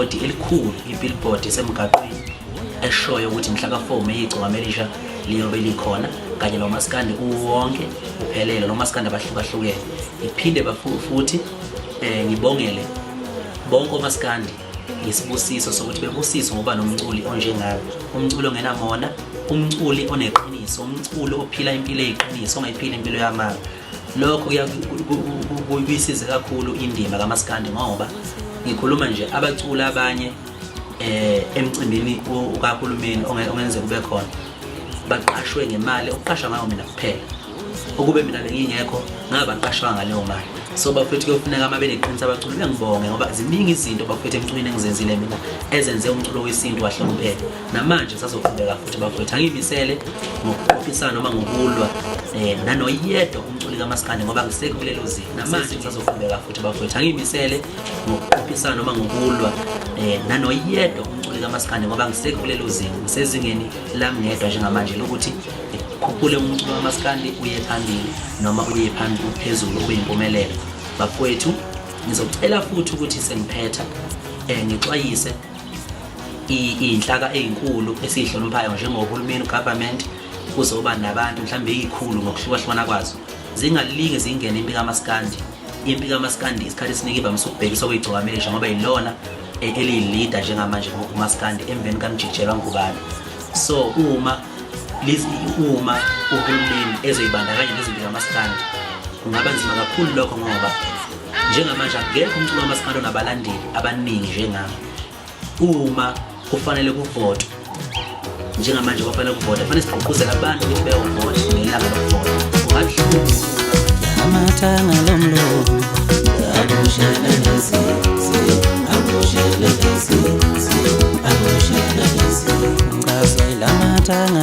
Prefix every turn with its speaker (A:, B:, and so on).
A: ibhodi elikhulu, i-billboard esemgaqweni eshoyo ukuthi mhla ka-4 Meyi igcokama elisha liyobe likhona kanye nomaskandi uwonke uphelele, nomaskandi abahlukahlukene. Ngiphinde futhi ngibongele bonke omaskandi ngesibusiso sokuthi bebusiswe ngoba nomculi onjengami, umculi ongenamona, umculi oneqiniso, umculi ophila impilo eyiqiniso, ongayiphili impilo yamanga. Lokho kuyisize kakhulu indima kamaskandi, ngoba ngikhuluma nje abaculi abanye emcimbini ukahulumeni ongenzeka ube khona baqashwe ngemali okuqashwa ngayo mina kuphela. Ukube mina bengingekho ngabe baqashwa ngaleyo mali. So bafethu, kuyofuneka uma beneqiniso abaculi bengibonge, ngoba ziningi izinto bafethu emculweni engizenzile mina ezenze umculo wesintu wahlonipheka. Namanje sazoqhubeka futhi bafethu, angiyimisele ngokuqophisana noma ngokulwa nanoyedwa umculi kamaskandi, ngoba ngisekho kulelo zinga. Namanje sazoqhubeka futhi bafethu, angiyimisele ngokuqophisana noma ngokulwa nanoyedwa umculi kamaskandi, ngoba ngisekho kulelo zinga. Ngisezingeni lami ngedwa njengamanje lokuthi khuphule umculo kamaskandi uye phambili, noma uye phambili phezulu, ube yimpumelelo. Bafowethu, ngizocela futhi ukuthi sengiphetha ngixwayise iy'nhlaka ey'nkulu esiyihloniphayo njengohulumeni, government, kuzoba nabantu mhlawumbe ey'khulu ngokuhlukahlukana kwazo, zingalinge zingene impi kamaskandi. Impi kamaskandi isikhathi esiningi ivamise ukubhekiswa kuyigcokama elisha, ngoba yilona eliyilida njengamanje kumaskandi emveni kaMjikijelwa Ngubane. So uma uhulumeni ezoyibandakanya nezimpi kamaskandi, kungaba nzima kakhulu lokho, ngoba njengamanje akekho umculo wamaskandi onabalandeli abaningi njengami. Uma kufanele kuvotwe njengamanje, kufanele kuvotwe, kufanele sigqugquzele abantu ukuthi beyovota ngelanga lokuvota. Kungabuhlungu.
B: Amathanga lomlomo akushelelezi, akushelelezi, akushelelezi, ngazwe lamathanga.